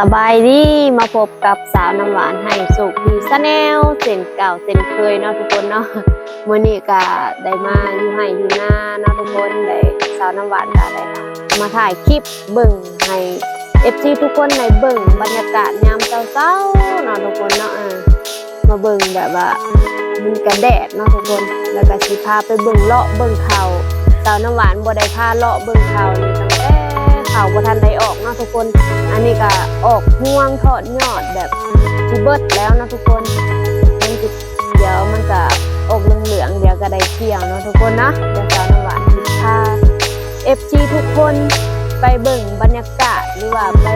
ສະບາຍດີ ມາພົບກັບສາວນ້ຳຫວານໄຮ່ໂຊກດີ Channel ເຊັ່ນເກົ່າເຊັ່ນເຄີຍເນາະທຸກຄົນເນາະ. ມື້ນີ້ກະໄດ້ມາຢູ່ໄຮ່ຢູ່ນາເນາະທຸກຄົນ, ໄດ້ ສາວນ້ຳຫວານກະໄດ້ມາຖ່າຍຄລິບເບິ່ງໃຫ້ ເອັຟຊີ ທຸກຄົນໄດ້ເບິ່ງບັນຍາກາດຍາມເຊົ້າໆເນາະທຸກຄົນເນາະ. ເອີ ມາເບິ່ງແບບວ່າມັນກະແດດເນາະທຸກຄົນ, ແລ້ວກະຊິພາໄປເບິ່ງເລາະເບິ່ງເຂົ້າ. ສາວນ້ຳຫວານບໍ່ໄດ້ພາເລາະເບິ່ງເຂົ້ານີ້ຕັ້ງແຕ່ເຂົ້າບໍ່ທັນໄດ້ອອກເນາະທຸກຄົນ. ອັນນີ້ກະອອກຮວງທອດຍອດແບບຊິເບິດແລ້ວເນາະທຸກຄົນ, ມັນຊິ ດຽວມັນກະອອກເຫຼືອງໆ ດຽວກະໄດ້ກ່ຽວເນາະທຸກຄົນເນາະ. ດຽວສາວນ້ຳຫວານຊິພາ ເອັຟຊີ ທຸກຄົນໄປເບິ່ງບັນຍາກາດ ຫຼືວ່າໄປ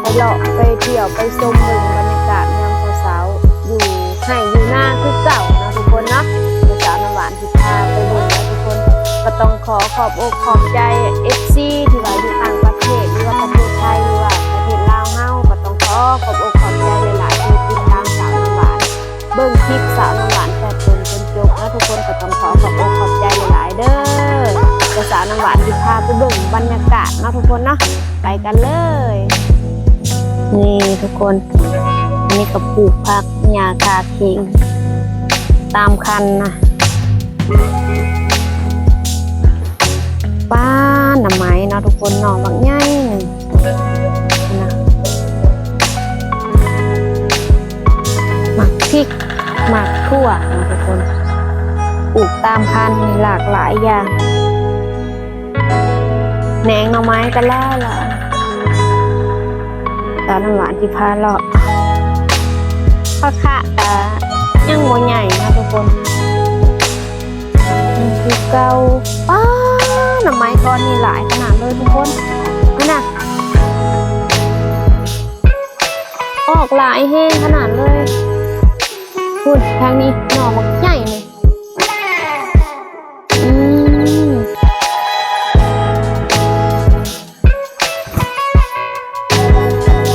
ໄປເລາະໄປທ່ຽວໄປຊົມເບິ່ງບັນຍາກາດຍາມເຊົ້າໆ ຢູ່ໄຮ່ຢູ່ນາຄືເກົ່າເນາະທຸກຄົນເນາະ. ດຽວສາວນ້ຳຫວານຊິພາໄປເບິ່ງເນາະທຸກຄົນ. ກະຕ້ອງຂໍຂອບອົກຂອບໃຈ ເອັຟຊີ ທີ່ວ່າຢູ່ຕ່າງປະເທດ ຫຼືວ່າປະເທດໄທ ຫຼືວ່າປະເທດລາວເຮົາ, ກະຕ້ອງຂໍຂອບອົກຂອບໃຈຫຼາຍໆ ທີ່ຕິດຕາມສາວນ້ຳຫວານ ເບິ່ງຄລິບສາວນ້ຳຫວານແຕ່ຕົ້ນຈົນຈົບເນາະທຸກຄົນ. ກະຕ້ອງຂໍຂອບອົກຂອບໃຈຫຼາຍໆເດີ. ດຽວສາວນ້ຳຫວານຊິພາໄປເບິ່ງບັນຍາກາດເນາະທຸກຄົນເນາະ, ໄປກັນເລີຍ. ນີ້ທຸກຄົນ, ອັນນີ້ກະປູກຜັກຫຍ້າຄາເຄັງຕາມຄັນນະ. ປ້າ ໜໍ່ໄມ້ເນາະທຸກຄົນ, ໜໍ່ບັກໃຫຍ່ໜຶ່ງນະ. ໝາກພິກ ໝາກຖົ່ວເນາະທຸກຄົນ, ປູກຕາມພັນມີຫຼາກຫຼາຍຢ່າງ. ແໜງໜໍ່ໄມ້ກະຫຼາຍໆ. ສາວນ້ຳຫວານຊິພາເລາະ. ຜັກຄະກະຍັງບໍ່ໃຫຍ່ເນາະທຸກຄົນ. ຄືເກົ່າ. ປ້າ ໜໍ່ໄມ້ກ້ອນນີ້ຫຼາຍຂະໜາດເລີຍທຸກຄົນ. ນັ້ນນະ ອອກຫຼາຍແຮງຂະໜາດເລີຍ. ພຸ້ນ ທາງນີ້ໜໍ່ບັກໃຫຍ່ນີ້. ອືມ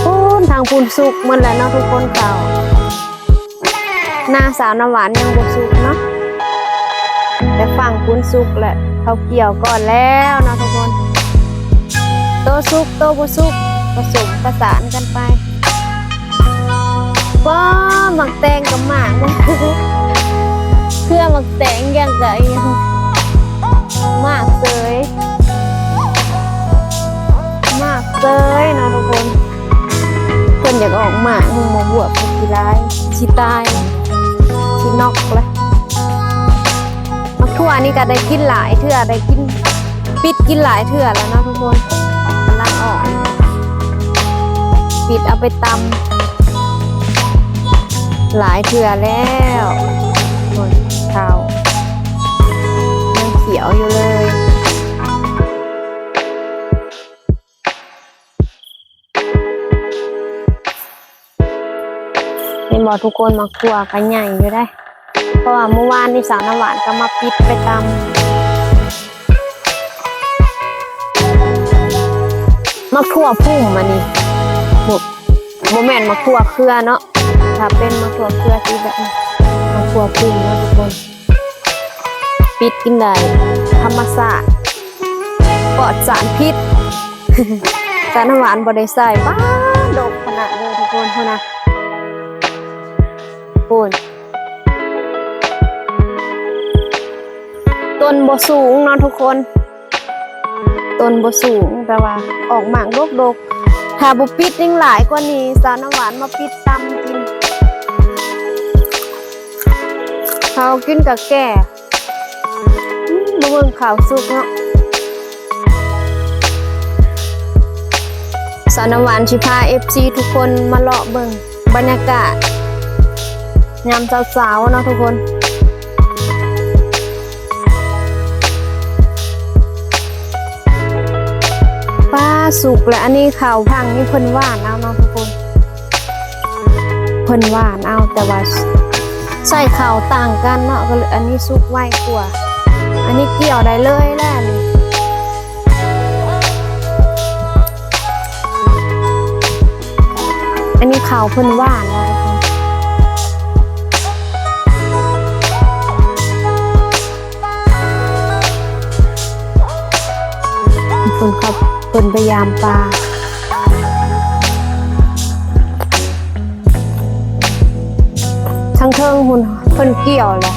ພຸ້ນ ທາງພຸ້ນສຸກໝົດແລ້ວເນາະທຸກຄົນ. ເຂົ້ານາສາວນ້ຳຫວານຍັງບໍ່ສຸກເນາະ, ແຕ່ຝັ່ງພຸ້ນສຸກແລ້ວ, ເຂົາກ່ຽວກ່ອນແລ້ວເນາະທຸກຄົນ. ໂຕສຸກໂຕບໍ່ສຸກ ປະສົມປະສານກັນໄປ. ປ້າ ໝາກແຕງກັບໝາກ ເຄືອໝາກແຕງຢ່າງກະອີ່ຫຍັງ ໝາກເສີຍ ໝາກເສີຍເນາະທຸກຄົນ. ເພິ່ນຢາກອອກໝາກ ໝາກບວບ ຊິລາຍ ຊິຕາຍ ຊິນັອກລະ. ໝາກຖົ່ວນີ້ກະໄດ້ກິນຫຼາຍເທື່ອ ໄດ້ກິນ ປິດກິນຫຼາຍເທື່ອແລ້ວເນາະທຸກຄົນ. ກຳລັງອອກ ປິດເອົາໄປຕຳຫຼາຍເທື່ອແລ້ວ. ໂອ້ຍ ເຖົ້າ ຍັງຂຽວຢູ່ເລີຍ. ເຫັນບໍ່ທຸກຄົນ, ໝາກຖົ່ວກະໃຫຍ່ຢູ່ເດ້ ເພາະວ່າມື້ວານນີ້ສາວນ້ຳຫວານກະມາປິດໄປຕຳ. ໝາກຖົ່ວພຸ່ມອັນນີ້ ບໍ່ ບໍ່ແມ່ນໝາກຖົ່ວເຄືອເນາະ, ຖ້າເປັນໝາກຖົ່ວເຄືອຊິແບບນີ້ ໝາກຖົ່ວພຸ່ມເນາະທຸກຄົນ. ປິດກິນໄດ້ ທຳມະຊາດ ປອດສານພິດ ສານນ້ຳຫວານບໍ່ໄດ້ໃສ່. ປ້າ ດົກຂະໜາດເລີຍທຸກຄົນ. ພຸ້ນນະ ພຸ້ນ ຕົ້ນບໍ່ສູງເນາະທຸກຄົນ, ຕົ້ນບໍ່ສູງ ແຕ່ວ່າອອກໝາກດົກໆ. ຖ້າບໍ່ປິດຍັງຫຼາຍກວ່ານີ້, ສາວນ້ຳຫວານມາປິດຕຳກິນ. ເຂົາກິນກະແກ່ ອືມ ບໍ່ເບິ່ງເຂົ້າສຸກເນາະ. ສາວນ້ຳຫວານຊິພາເອັຟຊີທຸກຄົນມາເລາະເບິ່ງບັນຍາກາດຍາມເຊົ້າໆເນາະທຸກຄົນ. ປ້າ ສຸກແລ້ວ. ອັນນີ້ເຂົ້າພັງນີ້ເພິ່ນຫວ່ານເອົາເນາະທຸກຄົນ, ເພິ່ນຫວ່ານເອົາ ແຕ່ວ່າໃສ່ເຂົ້າຕ່າງກັນເນາະ, ກະເລີຍອັນນີ້ສຸກໄວກວ່າ. ອັນນີ້ກ່ຽວໄດ້ເລີຍແຫຼະນີ້. ອັນນີ້ເຂົ້າເພິ່ນຫວ່ານເນາະ ເພິ່ນເຂົ້າ ເພິ່ນໄປຢາມປາ. ພຸ້ນເພິ່ນກ່ຽວແລ້ວ.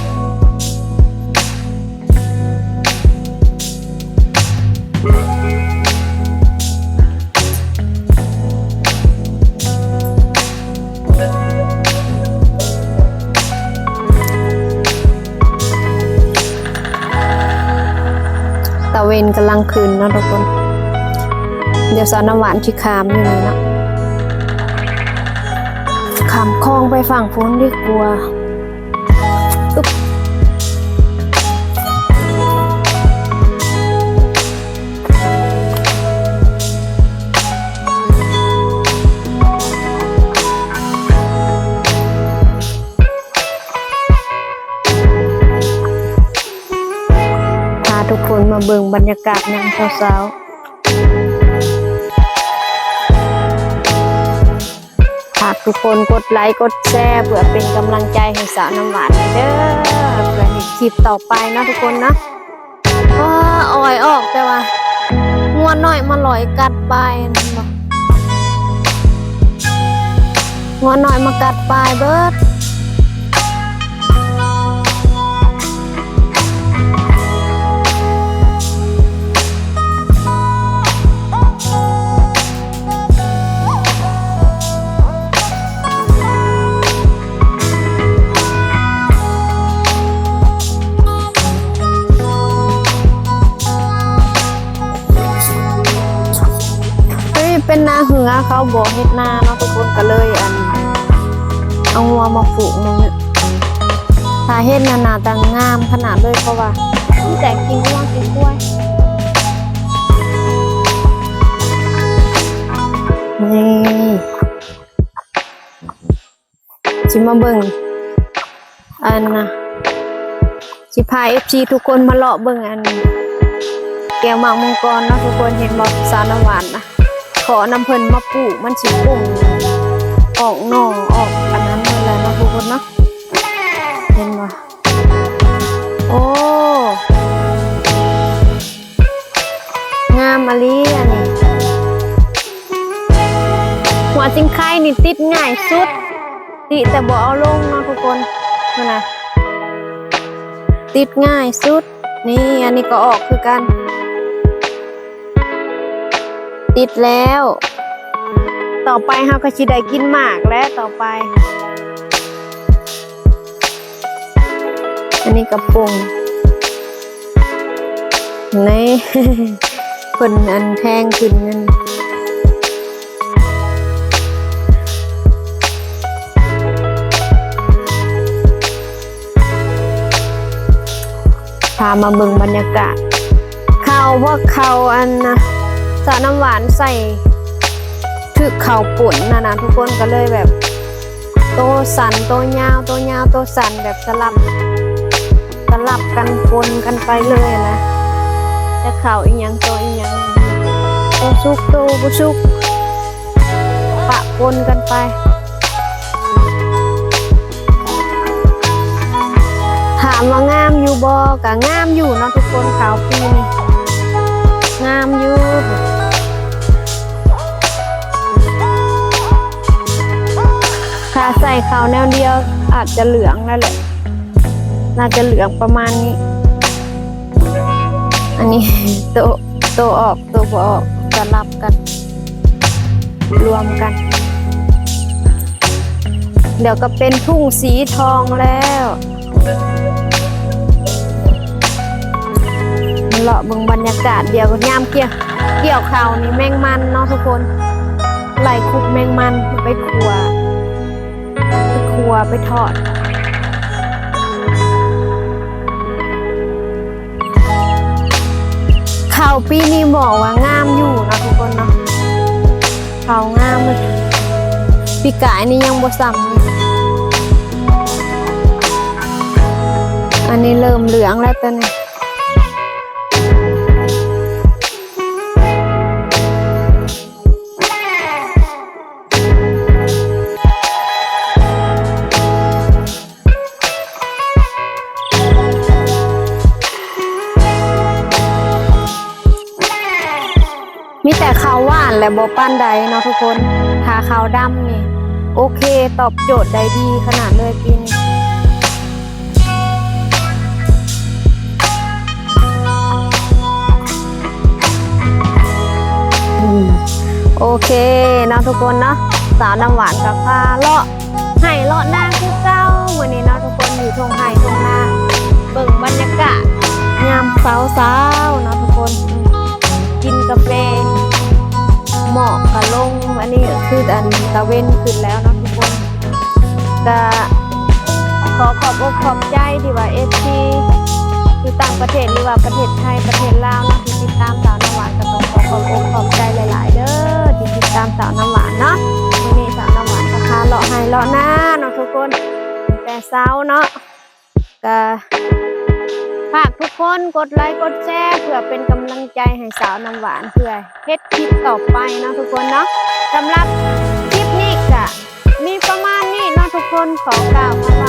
ຕາເວັນກຳລັງຂຶ້ນເນາະທຸກຄົນ. ດຽວສາວນ້ຳຫວານຊິຂ້າມຢູ່ນີ້ເນາະ, ຂ້າມຄອງໄປຝັ່ງພຸ້ນດີກວ່າ. ພາທຸກຄົນມາເບິ່ງບັນຍາກາດຍາມເຊົ້າໆ. ຝາກທຸກຄົນກົດໄລກົດແຊ ເພື່ອເປັນກຳລັງໃຈໃຫ້ສາວນ້ຳຫວານເດີ ເພື່ອເຮັດຄລິບຕໍ່ໄປເນາະທຸກຄົນເນາະ. ອ້າ ອອຍອອກ ແຕ່ວ່າງົວນ້ອຍມາລອຍກັດປາຍ ເຫັນບໍ່? ງົວນ້ອຍມາກັດປາຍເບິດ. ເອີຍ ເປັນນາເຮືອ ເຂົາບໍ່ເຮັດນາເນາະທຸກຄົນ ກໍເລີຍ ອັນ ເອົາງົວມາຜູກ ມາ ຖ້າເຮັດນາ ໜ້າຕາງາມຂະໜາດເລີຍ ເພາະວ່າມີແຕ່ຂີ້ງົວຂີ້ຄວາຍ. ນີ້ ຊິມາເບິ່ງ ອັນນະ ຊິພາເອັຟຊີທຸກຄົນມາເລາະເບິ່ງ ອັນ ແກ້ວໝາກມັງກອນເນາະທຸກຄົນ. ເຫັນບໍ່ ສາວນ້ຳຫວານນະ ຂໍນຳເພິ່ນມາປູກ ມັນຊິປຸ້ງອອກໜໍ່ອອກອັນນັ້ນໝົດແລ້ວເນາະທຸກຄົນເນາະ. ເຫັນບໍ່? ໂອ້ ງາມອີ່ຫຼີອັນນີ້. ຫົວຊິງໄຄນີ້ຕິດງ່າຍສຸດ ຕິແຕ່ບໍ່ເອົາລົງເນາະທຸກຄົນ. ເບິ່ງນະ ຕິດງ່າຍສຸດ. ນີ້ ອັນນີ້ກໍອອກຄືກັນ. ຕິດແລ້ວ ຕໍ່ໄປເຮົາກໍຊິໄດ້ກິນໝາກແລ້ວຕໍ່ໄປ. ອັນນີ້ກະປົງ ນີ້ ເພິ່ນອັນແທງຂຶ້ນນັ້ນ. ພາມາເບິ່ງບັນຍາກາດ ເຂົາ ພວກເຂົາ ອັນນະ ສາວນ້ຳຫວານໃສ່ຖືກເຂົາປົນຫັ້ນນະທຸກຄົນ ກໍເລີຍແບບ ໂຕສັ້ນໂຕຍາວ ໂຕຍາວໂຕສັ້ນ ແບບສະຫຼັບ ສະຫຼັບກັນປົນກັນໄປເລີຍນະ. ຈັກເຂົ້າອີ່ຫຍັງໂຕອີ່ຫຍັງ ໂຕສຸກໂຕບໍ່ສຸກ ປະປົນກັນໄປ. ຖາມວ່າງາມຢູ່ບໍ່? ກະງາມຢູ່ເນາະທຸກຄົນ ເຂົ້າປີນີ້ງາມຢູ່. ຖ້າໃສ່ເຂົ້າແນວດຽວອາດຈະເຫຼືອງແລ້ວແຫຼະ ໜ້າຈະເຫຼືອງປະມານນີ້. ອັນນີ້ໂຕ ໂຕອອກ ໂຕບໍ່ອອກ ສະຫຼັບກັນ ລວມກັນ ດຽວກໍເປັນທຸງສີທອງແລ້ວ. ມາເລາະເບິ່ງບັນຍາກາດ ດຽວຍາມກ່ຽວ ກ່ຽວເຂົ້ານີ້ແມງມັນເນາະທຸກຄົນ ໄລ່ຄຸບແມງມັນໄປຂົ້ວ ໄປຂົ້ວ ໄປທອດ. ເຂົ້າປີນີ້ບອກວ່າງາມຢູ່ເນາະທຸກຄົນເນາະ ເຂົ້າງາມ. ປີກາຍນີ້ຍັງບໍ່ສ່ຳນີ້ ອັນນີ້ເລີ່ມເຫຼືອງແລ້ວຕອນນີ້. ມີແຕ່ເຂົ້າຫວານແຫຼະ ບໍ່ປານໃດເນາະທຸກຄົນ. ຖ້າເຂົ້າດຳນີ້ໂອເຄ ຕອບໂຈດໄດ້ດີຂະໜາດເລີຍປີນີ້. ອືມ ໂອເຄເນາະທຸກຄົນເນາະ ສາວນ້ຳຫວານກໍພາເລາະໄຮ່ເລາະນາຄືເກົ່າ ມື້ນີ້ເນາະທຸກຄົນ ຢູ່ທົ່ງໄຮ່ທົ່ງນາ ເບິ່ງບັນຍາກາດຍາມເຊົ້າໆເນາະທຸກຄົນ ອືມ ກິນກາເຟ ໝອກກໍລົງ ອັນນີ້ຄືອັນຕາເວັນຂຶ້ນແລ້ວເນາະທຸກຄົນ ກະຂໍຂອບອົກຂອບໃຈທີ່ວ່າເອັຟຊີຢູ່ຕ່າງປະເທດ ຫຼືວ່າປະເທດໄທ ປະເທດລາວເນາະ ທີ່ຕິດຕາມສາວນ້ຳຫວານ ກໍຕ້ອງຂໍຂອບອົກຂອບໃຈຫຼາຍໆເດີ ທີ່ຕິດຕາມສາວນ້ຳຫວານເນາະ ມື້ນີ້ສາວນ້ຳຫວານກໍພາເລາະໄຮ່ເລາະນາເນາະທຸກຄົນ ແຕ່ເຊົ້າເນາະ ກະຝາກທຸກຄົນກົດໄລກົດແຊ ເພື່ອເປັນກຳລັງໃຈໃຫ້ສາວນ້ຳຫວານ ເພື່ອເຮັດຄລິບຕໍ່ໄປເນາະທຸກຄົນເນາະ ສຳລັບຄລິບນີ້ກະ ມີປະມານນີ້ເນາະທຸກຄົນ ຂໍກ່າວຄຳວ່າ